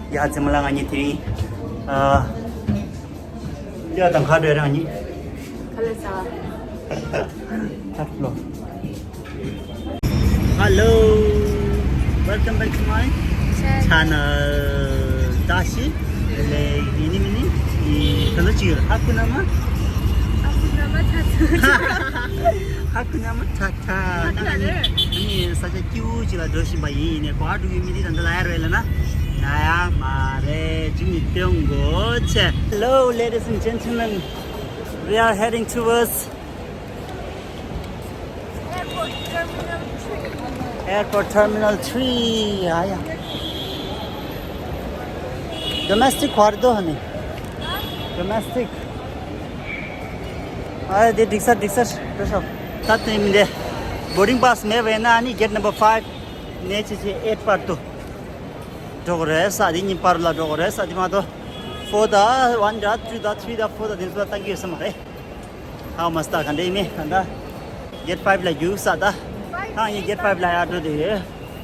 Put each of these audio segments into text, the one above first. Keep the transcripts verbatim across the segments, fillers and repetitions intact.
ཡ་ཙི་མ་ལ་ང་གཉིས་དེ་རིང་ཨ། ཡ་དང་ཁ་བྲལ་རང་གཉིས། ཁ་ལག་ཟ། ཁ་ལོ། Hello, welcome back to my channel. ད་ཤི་ལེ་ཡིན་ནི་མིན་ནི་ཡི་ག་ལ་ཅི་ཡོད། ཧ་ཀུ་ན་མ། ཧ་ཀུ་ན་མ་ཐ་ཐ། ཧ་ཀུ་ན་མ་ཐ་ཐ། ད་ང་གཉིས་ཨ་ནི་ས་ཆ་སྐྱིད་པོ་ཅིག་ལ་འགྲོ་བཞིན་པ་ཡིན། ཡིན་ནའི་ག་པར་འགྲོ་གི་མིན་འདི་ད་ལྟ་ལབ་ཡ་རེད་ལབ་ན། ཡ་ཡ་མ་རེད། ཅི་མི་སྟོན་གོ་ཆེ། Hello, ladies and gentlemen, we are heading towards Airport Terminal three. ཡ་ཡ། Domestic ག་པར་འདུག་ཧ་ནི། Domestic. ཨ་དེ་འགྲིག་ས་འགྲིག་ས་འགྲོ་ཤོག་ད་དེ་མི་འདི་boarding pass མེད་པ་ཡིན་ན་ཨ་ནི་gate number five ནས་བྱས་བྱས་eight བར་དུ་འགྲོ་གི་རེད་ས། དེ་གཉིས་བར་ལ་འགྲོ་གི་རེད་ས། དེ་མ་གཏོགས་four དང་one དང་two དང་three དང་four དང་དེ་ཚོ་ལ་ལྟ་གི་ཡོད་ས་མ་རེད། ཧ་མ་སྟ་ག་འདྲ་ཡིན་མིན་ད་ལྟ་gate five ལ་རྒྱུགས་ས་ད། ད་ངས་gate five ལ་ཡར་འགྲོ་དེ་ཡོད།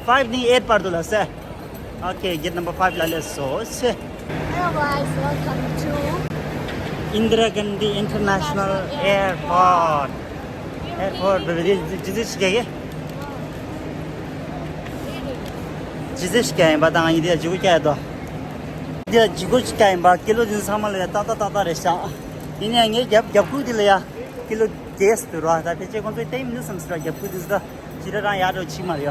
Five ནས་eight བར་དུ་ལ་ཟེར། Okay, gate number five ལ་སླེབས་སོང་ཟེར། Hello guys, welcome to Indira Gandhi International Airport. Airport བེ་བེ་དེ་ཇི་ཟེར་ཞིག་གེ། ཇི་ཟེར་ཞིག་གེ་ཡིན་པ་དང་ཡིན་དེ་ཇི་གུ་ཀྱ་ཡ་དོ། དེ་ཇི་གུ་ཀྱ་ཡིན་པ་ཀི་ལོ་དེ་ཚང་མ་ལ་ཡ་ཏག་ཏག་ཏག་ཏག་རེད་ཤག་ཡིན་ནའི་ངའི་རྒྱབ་རྒྱབ་ཁུག་དེ་ལ་ཡ་ཀི་ལོ་བརྒྱད་ཟེར་རོ། ད་ཕལ་ཆེར་ཁོང་ཚོས་བལྟས་མི་འདུག་བསམ་སྲིད་ར། རྒྱབ་ཁུག་དེ་ཚོ་ད་ཕྱི་དྲོ་རང་ཡར་འགྲོ་ཕྱིན་མ་རེད་ཡ།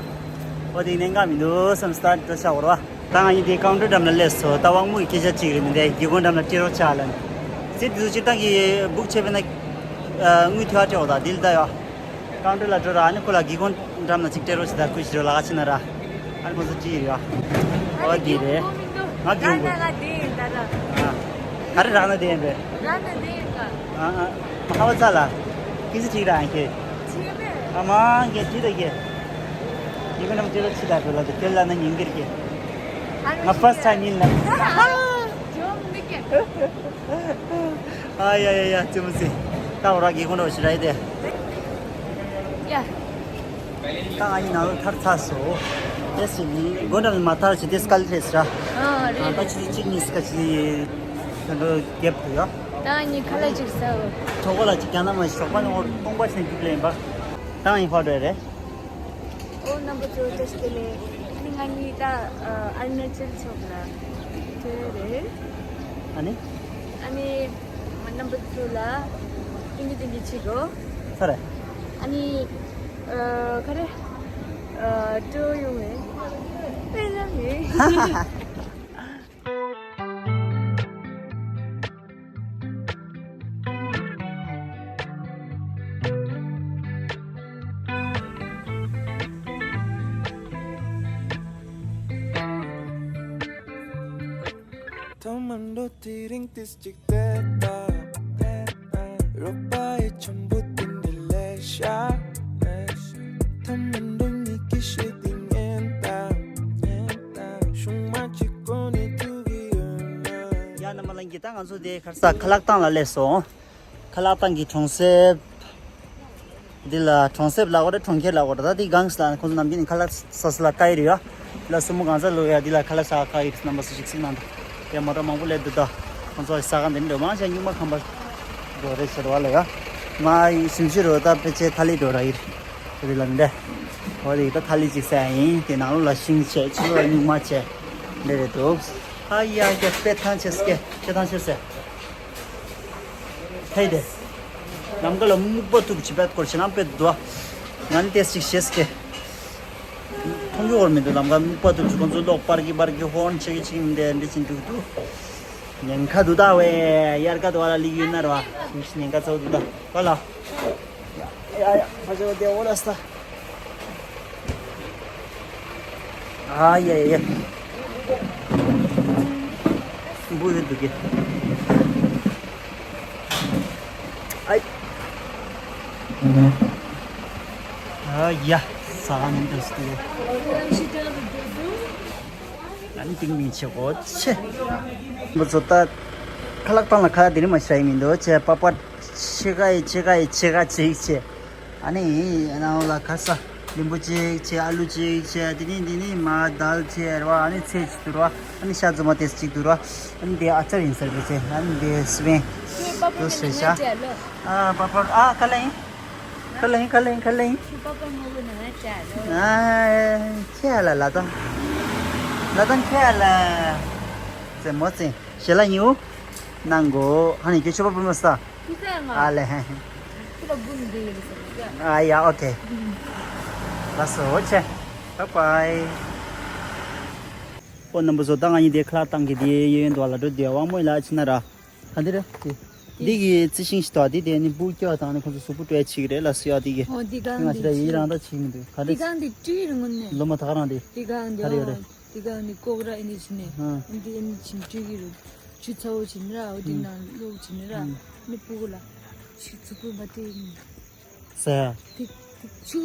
འོ་དེ་གནད་འགག་མི་འདུག་བསམ་སྲིད་ད་འགྲོ་ཤག་འོ་ར། ད་ང་ཡིན་དེ་ཀའུན་ཊར་འགྲམ་ལ་སླེབས་སོང་། ད་དབང་མོ་གི་སྐད་ཆ་གཅིག་རེད་མི་འདུག་སྒེའུ་ཁུང་འགྲམ་ལ་སྤྲད་རོགས་བྱ་ལབ་ནས། སྲིད་དེ་ཚོ་སྤྱིར་བཏང་གི་book བྱས་པས་ན་དངུལ་ཐོལ་སྤྲད་འོ་ད་དེ་ལ་ད་ཡ། ཀའུན་ཊར་ལ་འགྲོ་ར། ཨ་ནི་ཁོ་ལ་སྒེའུ་ཁུང་འགྲམ་ན་ཅིག་སྤྲད་རོགས་བྱེད་ད། ཁོས་ཞིག་རོགས་ལ་ཁ་ཕྱེ་ན་ར། ཨ་ནི་ཁོ་ཚོ་ཅི་ཡོད་ཡ། ཨོ་དེ་རེད། ང་སྒེའུ་ཁུང་། ང་དེ་ཡིན་ད་ར། ཨ། ག་རེ་རག་ན་དེ་ཡིན་པས། རག་ན་དེ་ཡིན་ད། ཨ་ཨ། མ་ཁ་བ་ཚ་ལ། ཀི་སི་ཁྲིག་ར་ཨང་ཁེ། ཁྲིག་མེད། ཨ་མ་ཁེ་ཁྲིག་ད་ཁེ། ཡི་གེ་ནམ་ཁྲིག་ད་ཁྲིག་ད་ཁྲིག་ལ་དེ་ཁེ་ལ་ན་ཉིན་གིར་ཁེ། ང་first time ཡིན་ལ། ཇོམ་མི་ཁེ། ཨ་ཡ་ཡ་ཡ་ཙི་མོ་ཙི། ད་འོ་ར་གི་ཁོང་ར་ཞི་ར་ཡི་དེ། ཡ། ད་ང་ཡི་ནང་ལ་ཐར་ཚར་སོང་། དེ་སི་ནི་སྒོ་འགྲམ་ལ་མ་ཐར་ཞིག་དེ་སི་ཀལ་རེད་ཟེར། ཨ་རེད། ད་ཆུ་ཚོད་གཅིག་གཉིས་སི་ཀ་ཅི་དེ་འདྲ་རྒྱབ་ཏུ་ཡོད། ད་ངས་ཁ་ལག་ཅིག་ཟ་འོ། གྲོགས་པོ་ལ་ཅིག་རྒྱ་ནག་མ་ཞིག་གྲོགས་པོ་ནི་འོ་སྟོང་པ་ཞིག་རྒྱུག་ལེན་པ། ད་ངས་ཧོ་འདྲ་རེད། ཨོ་རྣམ་པ་ཚོ་བཀྲ་ཤིས་བདེ་ལེགས། ཨ་ནི་ང་གཉིས་ད་ཨ་ཨ་རུ་ན་ཅལ་ཕྱོགས་ལ་འགྲོ་ཡ་རེད། ཨ་ནི། ཨ་ནི་རྣམ་པ་ཚོ་ལ་སྟོན་གྱི་སྟོན་གྱི་བྱེད་དགོས། ས་རེད། ཨ་ནི་ཨ་ག་རེ་ཨ་སྤྲོ་ཡོང་བས་དཔེ་ལ་མེད། ཐ་མ་འགྲོ་དེ་རིང་ཏིས་ཅིག་བལྟས་ད། རོགས་པ་ཡི་ཆམ་པོ་དེ་འདྲ་ལས་ཤ། ཐ་མ་འགྲོ་ཉིད་ཀྱི་ཤེས་དེ་ཉན་ད། ཤུང་མ་གཅིག་གོ་ནས་ཐུག་གི་ཡོད་ན། ཡ་ན་མ་ལན་གྱི་ད་ང་ཚོ་དེ་ཁར་ས་ཁ་ལག་བཏང་ལ་སླེབས་སོང་། ཁ་ལག་བཏང་གི་གྲོང་གསེབ། འདི་ལ་གྲོང་གསེབ་ལ་གོ་རེ་གྲོང་ཁྱེར་ལ་གོ་རེ། ད་འདི་གང་ས་ལ་ཁོང་ཚོ་ནམ་རྒྱུན་ནས་ཁ་ལག་ས་ས་ལ་ཀ་ཡི་རེད་ཡ། འདི་ལ་སུ་མོ་གང་ས་ལོ་ཡ། འདི་ལ་ཁ་ལག་ས་ཀ་ཡི་རྣམ་པ་སུ་ཞིག་སུ་ནང་དུ་ཡ་མོ་ཊ་མང་པོ་སླེབས་འདུག་ད་ཁོང་ཚོ་ས་ག་འདི་འདྲ་མང་ཆེ་སྨྱུག་མ་ཁམས་པ་འགྲོ་རེད་ཟེར་བ་ལ་ཡ། ང་ཞིམ་ཞིམ་རོ་ད་ཕལ་ཆེར་ཐ་ལི་འགྲོ་ར་ཡིར་རི་ལ་འདྲ། འོ་དེ་ད་ཐ་ལི་ཅིག་ཟ་ཡིན། དེ་ནང་ལོགས་ལ་ཤིང་ཆེ་ཕྱི་ལོགས་ལ་སྨྱུག་མ་ཆེ་འདྲ་རེད་འདུག་ཨ་ཡ་ཡ་དཔེ་ཐང་ཆེ་སྐད་དཔེ་ཐང་ཆེ་ཟེར། ཧེ་དེ། ལམ་ཀ་ལ་སྨུག་པ་ཐུག་ཅི་པད་སྐོར་ཞེ་ན་པད་དུ། ང་ནི་ཏེ་ཞིག་ཤེས་ཀྱི། མཐོང་རྒྱུ་བོར་མི་འདུག་ལམ་ཀ་སྨུག་པ་ཐུག་ཅི་ཁོང་ཚོ་གློག་པར་གི་པར་གི་ཧོན་ཆེ་གི་ཆིག་མི་འདྲ་འདྲ་ཅིག་འདུག་འདུག་ཉེན་ཁ་འདུག་ད་ཝེ། དབྱར་ཁ་འདུག་བ་ལ་ལིག་ཡོད་ན་ར་བ། ཉེན་ཁ་ཚ་བོ་འདུག་ད་བ་ལ། ཡ་ཡ་ཡ། ཕ་ཆེ་བ་དེ་འོ་ལ་སྟ། ཨ་ཡ་ཡ་ཡ། འབུ་ཡོད་འདུག་གི། ཨ་ཡ། ཨ་ཡ། ས་ག་ནས་འདུག་སྟེ། ཨ་ནི་ཏིང་ཏིང་བྱེད་གོ་ཆེ། འབུ་ཚོ་ད་ཁ་ལག་བཏང་ལ་ཁ་ལག་དེ་རིང་མ་ཤ་ཡི་མི་འདུག་ཆེ། པགས་པ་ཆེ་ག་ཡི་ཆེ་ག་ཡི་ཆེ་ག་ཆེ་ཡི་ཆེ། ཨ་ནི་ཡིན་ནའང་ལ་ཁ་ས། ལིམ་བུ་གཅིག་བྱས། ཨ་ལུ་གཅིག་བྱས། དེ་ནས་འདི་ནས་མར་དལ་བྱས་རེད་བ། ཨ་ནི་ཚལ་གཅིག་འདུག་རེད་བ། ཨ་ནི་ཤ་རྫུན་མ་དེ་གཅིག་འདུག་རེད་བ། ཨ་ནི་དེ་ཨ་ཅར་ཡིན་ཟེར་བས་བྱས། ཨ་ནི་དེ་སི་པན་དུ་ཟེར་ཤག་ཨ་པ་པར། ཨ་ཁ་ལ་ཡིན། ཁ་ལ་ཡིན། ཁ་ལ་ཡིན། ཁ་ལ་ཡིན། ཨ་ཁྱེད་ལ་ལ་དང་། ལ་དང་ཁྱེད་ལ་ཙེ་མོ་ཙེ་ཞེ་ལ་ཡིན། འུ་ནང་གོ་ཧ་ནི་ཁྱོད་ཆོ་པ་པུ་མ་ས། ཨ་ལེ། ཨ་ཡ། ཨོ་ཁེ། ལགས་སོ། ཨོ་ཆེ། བཱའི་བཱའི། ཨོ་རྣམ་པ་ཚོ། ད་ང་གཉིས་དེ་ཁ་ལག་བཏང་གི་དེ་གཡས་གཡོན་དུ་ལ་འགྲོ་དེ་དབང་མོ་ལ་ཕྱིན་ན་ར། ག་འདི་རེད་དེ། འདི་གི་རྩི་ཤིང་ཞིག་དང་འདི་དེ་ནི་སྤུ་སྐྱོ་དང་ནི་ཁོང་ཚོ་གཟུགས་པོ་སྤྲོད་བྱེད་ཀྱི་རེད་ལ་སུ་ཡ་འདི་གི། ཨོ་འདི་གང་ང་འདི་ཞིག་ཡི་རང་ད་བྱེད་མི་འདུག་ག་འདི་རེད། གང་འདི་བྲིས་རུང་ནས། ལོ་མ་ད་ག་རང་འདི། འདི་གང་འདི་ག་རེ་ཡོད་རེད། འདི་གང་འདི་ལྐོག་ར་ཨེ་འདི་ཕྱིན་ནས། ཨ་འདི་ཨེ་འདི་ཕྱིན་བྲིས་ཀྱི་རེད། ཆུ་ཚ་བོ་བྱིན་ར། འོ་དེ་ནང་བླུགས་བྱིན་ར། ནི་སྤུ་གུ་ལ་ཆུ་ཚུགས་པོ་མ་དེ་ཡིན། ཟ་ཡ། ཏིག་ཏིག་ཆུ་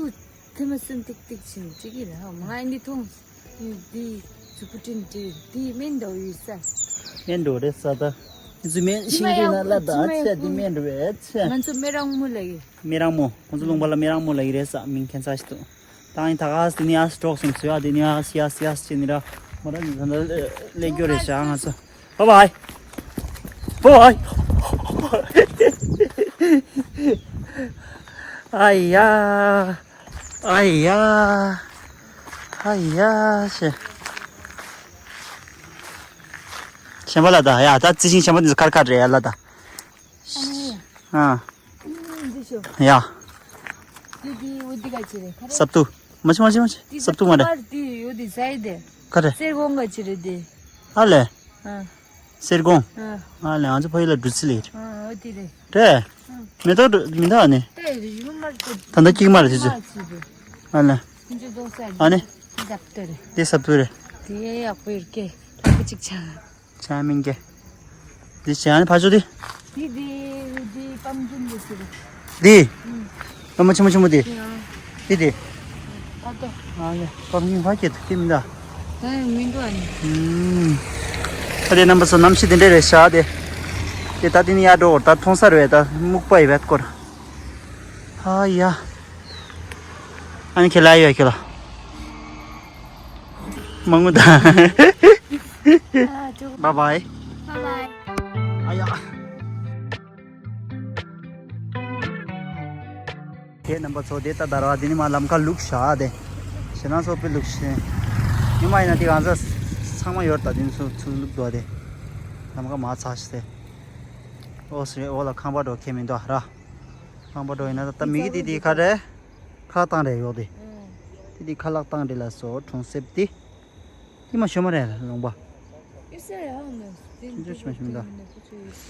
ཐེ་མ་སུན་ཏིག་ཏིག་བྱིན་ཅིག་གི་ར། ཧ་མ་ང་འདི་མཐོང་། འདི་ཚུགས་པོ་ཏིན་ཏིན་འདི་སྨན་འདྲ་ཡོད་ས། སྨན་འགྲོ་རེད་ས་ད། འདི་ཚུ་སྨན་ཤིང་འདི་ན་ལ་ད་ཨ་ཅེ་འདི་སྨན་འགྲོ་རེད་ཆེ། ང་ཚོ་སྨན་རང་མོ་ལ་ཡོད། སྨན་རང་མོ། ཁོང་ཚོ་ལུང་པ་ལ་སྨན་རང་མོ་ལ་ཡོད་རེད་ས། མིང་ཁྱེད་ཚ་ཞིག་ཏུ། ད་ཡིན་ད་ག་ས་དེ་ནས་ཨ་སི་གྲོགས་སུམ་ཚོས་ཨ་དེ་ནས་ཨ་སི་ཨ་སི་ཨ་སི་ཅེ་ནི་ར། མོ་ར་ནི་ད་ད་ལེ་སྐྱོ་རེད་ཤག་ང་ཚོ། བཱའི་བཱའི། བཱའི་བཱའི། ཨ་ཡ། ཨ་ཡ། ཨ་ཡ་ཤེ། ཤེས་པ་ལ་ད་ཡ་ད་རྩི་ཤིང་ཤེས་པ་འདི་ཚོ་ཁར་ཁར་རེད་ཡ་ལ་ད། ཨ་ནི། ཨ། འདི་ཤོ། ཡ། འདི་འདི་འོ་འདི་ག་ཅི་རེད་ཁ་རེད། སབ་ཏུ། མ་ཅི་མ་ཅི་མ་ཅི། འདི་སབ་ཏུ་མ་རེད། འདི་འོ་འདི་ཟ་ཡི་དེ། ཁ་རེད། སེར་གོང་ག་ཅི་རེད་དེ། ཨ་ལེ། ཨ། སེར་གོང་། ཨ། ཨ་ལེ་ང་ཚོ་ཕ་ཡུལ་ལ་འབྲུ་ཚི་ལེ་རེད། ཨ་འོ་དེ་རེད། རེད། ཨ། མེ་ཏོག་འབྲུ་མི་འདུག་ཨ་ནི། ད་ཡི་རེད་ཡུ་མར་ཏེ། ད་ལྟ་སྐྱིག་མ་རེད་དེ་ཚོ། ཨ་ལེ། ཨ་ནི། འདི་སབ་ཏུ་རེད། དེ་ཡག་པོ་ཡོད་ཀྱེ། ལྷག་པ་གཅིག་ཆགས། ཆགས་མིན་ཀྱེ། འདི་བྱས་ཨ་ནི་ཕ་ཆུ་དེ། དེ་དེ་དེ་པམ་ཀིན་དེ་ཟེར། དེ། ཨམ། པམ་ཆེན་མོ་ཆེན་མོ་དེ། དེ་དེ། ཨ་ཏོ། ཨ་ཡ། པམ་ཀིན་ཕ་སྐད་དུ་སྐད་མི་འདའ། ད་མི་འདུག་ཨ་ནི། ཨུམ། ད་དེ་རྣམ་པ་ཚོ་གནམ་གཤིས་དེ་འདྲ་རེད་ཤག་དེ། དེ་ད་དེ་ནི་ཡར་འགྲོ་ད་མཐོང་ས་རེད་ད་སྨུག་པ་ཡི་བད་སྐོར། ཨ་ཡ། ཨ་ནི་ཁྱེད་ལ་ཡོད་ཁྱེད་ལ། མ་ངུ་ད། བཱའི་བཱའི། བཱའི་བཱའི། ཨ་ཡ། དེ་རྣམ་པ་ཚོ་དེ་ལྟ་དར་བ་དེ་ནི་མ་ལམ་ཁ་ལུག་ཤ་དེ། ཞེ་ན་སོ་པི་ལུག་ཤེ། ཉི་མ་ཡིན་ན་དེ་གང་ཟག་ཚང་མ་ཡོད་ད་དེ་ཚོ་ཚུར་ལུག་དོ་དེ། ལམ་ཁ་མ་ཚ་ཤི་དེ། ཨོ་སི་རེ་ཨོ་ལ་ཁང་པ་འགྲོ་ཁྱེད་མི་འདུག་ར། ཁང་པ་འགྲོ་ཡིན་ན་ད་མི་གི་དེ་དེ་ཁ་རེ། ཁ་བཏང་རེ་ཡོད་དེ། དེ་དེ་ཁ་ལག་བཏང་རེ་ལ་སོ་གྲོང་གསེབ་དེ། དེ་མ་ཤོ་མ་རེད་ལུང་པ། ཡོད་ས་རེད་ཧ་ནི། དེ་ཅི་ཅི་མ་ཤོ་མི་འདུག་ཁོ་ཚོ་ཡོད་ས།